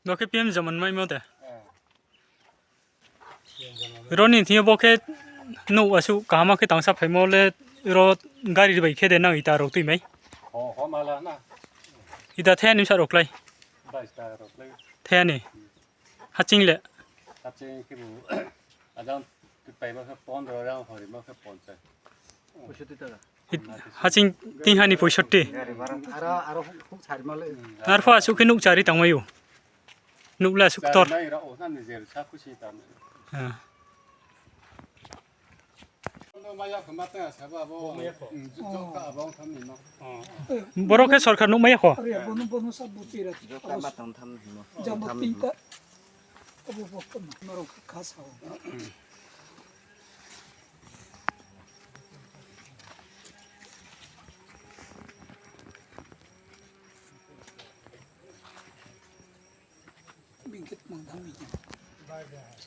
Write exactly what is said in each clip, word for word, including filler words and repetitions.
Bo khe P M Jaman maimo de. Ro ni thing yo bo khe nouh asuh kaham khe tangsa phaimo le ro gari bai khe de nang ita rao tuimai. Ita thaiha ni bsa rao klái. Thaiha ni. Haching le. Haching tingha ni poisotti. Arphuh asuh khe nouh chari tangmai ou. Nouh le asuh ktor. Boro khe sorkar nouh mai ya kho.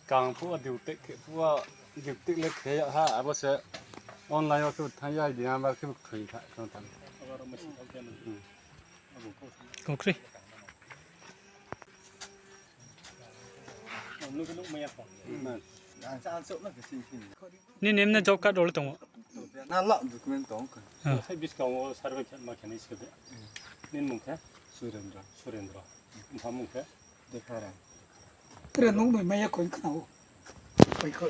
Kang phuh wo duty khe phuh wo duty le khe ya ha, abo se online wo khe thanng ya di ha, abo khe thoi kha khe thanng. Kokri. Nini emne job card rao le tong ou? Na la document tong kha. Sai buskang wo survey khe ma khe nai se de. Nini mung khe? Surendra. Surendra. Mpha mung khe? Tre nouh noi mai ya kho khna ou. Pai kho.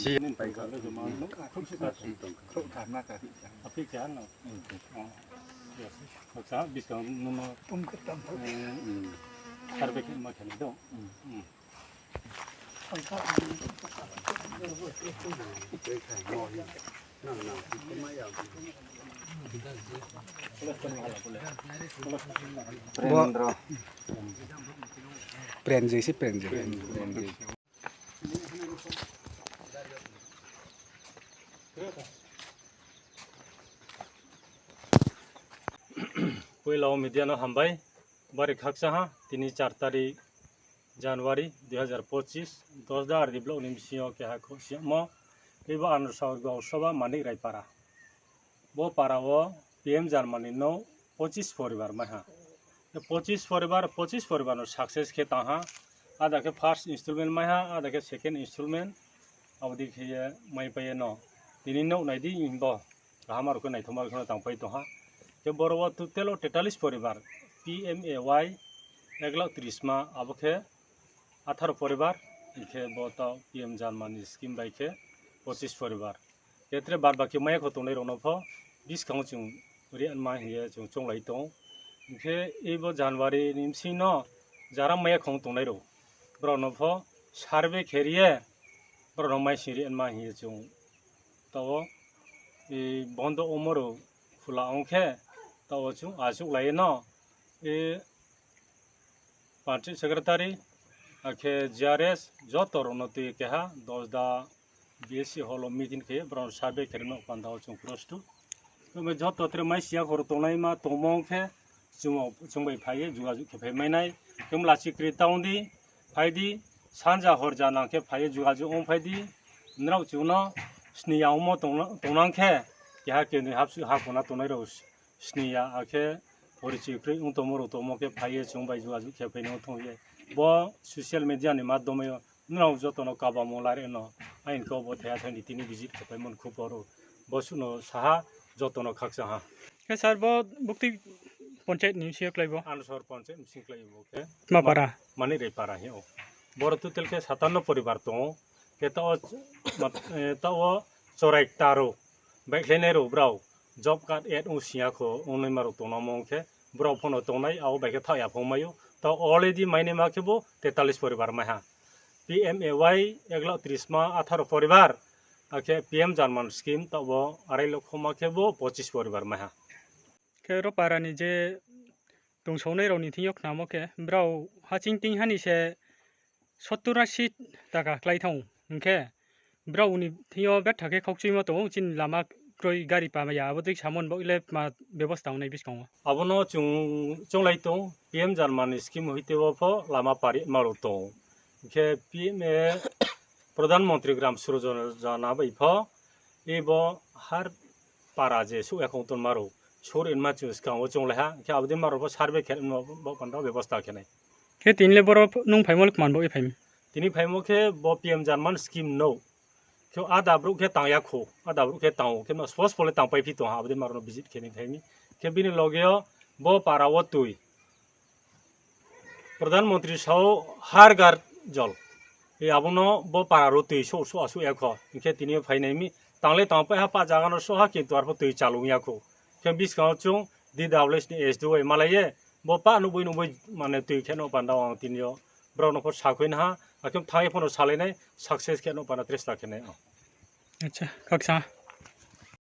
Si nini pai kho le joma nouh khrouh si kha. Khrouh kha na ka. Aphi khe ano. Yes. Baksa buskang no no. Tong khe tang kho. Survey khe ma khe nai do. Prendra. Prenjoi se Prenjoi. Poila wo media no hambai, bari khakchang ha, tini char tarik January dui hazar pochis, Dosda R D block ni bsing yo keha khrouhsi yagmo, tei bo Anasor Gausoba Manik Raipara. Bo para wo P M Jaman ni nouh pochis poribar mai ha. Pochis poribar, pochis poribar no success khe tang ha. Ada khe first installment mai ha, ada khe second installment. Abo dei khe ye maipai ye no. Tini nouh nai di himba. Kaham aro khe naithoma khe no tangpai tong ha. Khe boro wo total wo tetalis poribar, P M A Y ek lakh tris ma, abo khe atharo poribar, hing khe bo taoh P M Jaman ni scheme bai khe pochis poribar. Khe tre bad baki mai ya kho tongnai rao no pho buskang wo chung ri anma hing ye chung chounglai tong ou. Hing khe ei bo January ni bsing no jara mai ya kho tongnai rao, brao no pho survey khe ri ye brao no maising ri anma hing ye chung taoh wo, bondo omo rao khula ong khe, taoh wo chung achouhlai ye no, panchayat secretary, akhe G R S, joto rao no tui keha Dosda B S C hall wo meeting khe brao survey khe rimo panda wo chung prostu. Tongmai joto tre maising ya kho rao tongnaima tongmo ong khe, chung bai phai ye jugajug khe phai mai nai. Khe mlachi kri tang di, phai di, sanja horja nang khe phai ye jugajug ong phai di. Nrao chung no sni ya ongmo tongnang khe, keha kenoi hapsuh ha khona tongnai rao sni ya, akhe porichi kroi ong tongmo rao tongmo khe phai ye chung bai jugajug khe phai nai ong thong ye. Bo social media ni madhyom yo nrao joto no kabamo lare no, ain kau bo thaiha thai ni tini visit khe paimo ni khupor ou. Bo suh no saha, joto no khakchang ha. Khe sir, bo buktui panchayat ni bsing yo klái bo? Anasor panchayat ni bsing klái bo khe. Tma para? Manik Raipara hing ou. Boro total khe satanno poribar tong ou. Khe taoh wo chorai kta rao, baihkhlainai rao brao, job card add ong sing ya kho ongnaima rao tongnaimo ong khe, brao pho no tongnai, abo bai khe thaoh ya pho mai ou. Taoh already mainaima khe bo tetalis poribar mai ha. P M A Y ek lakh tris ma atharo poribar, akhe P M Jaman scheme taoh bo arai lokho ma khe bo pochis poribar mai ha. Khe ro para ni je tongsaonai rao ni thing yo khnamo khe, brao haching tingha ni se sottur asi taka klái thanng ou. Hing khe brao ni thing yo betha khe khaukchuimo tong ou, chini lama kroi gari pama ya, abo dei samo ni baoh le tma bebosta ong nai buskang wo? Abo no chung chounglai tong, P M Jaman ni scheme hoite wo pho lama pari ma rao tong ou. Hing khe P M A Pradhan Mantri Gram Surojona bai pho, ebo har para je souh ya khong tongma rao, sur inma chung skang wo chounglai ha, khe abo dei ma rao pho survey khe no bo panda bebosta khe nai. Khe tini le boro nung phaimo le kman bo ye phai mi? Tini phaimo khe bo P M Jan Man scheme no. Khe ada brouh khe tang ya khou, ada brouh khe tang ou, khe no spo spo le tangpai phi tong ha, abo dei ma rao no visit khe ni phai mi. Khe bini loge yo bo para wo tui. Pradhan Mantri sao Har Ghar Jal. E abo no bo para rao tui souh souh asuh ya kho. Hing khe tini yo phai nai mi, tang le tangpai ha pah zaga no souh ha, kintu arpho tui chalung ya khou. Khe buskang wo chung D W S ni S D O bai malai ye, bo pah nuhboi nuhboi mane tui khe no panda ang tini yo brao no pho sakhoi na ha, akhe thanng ye pho no salai nai, success khe no panda tresta khe nai. Acha, kaksa.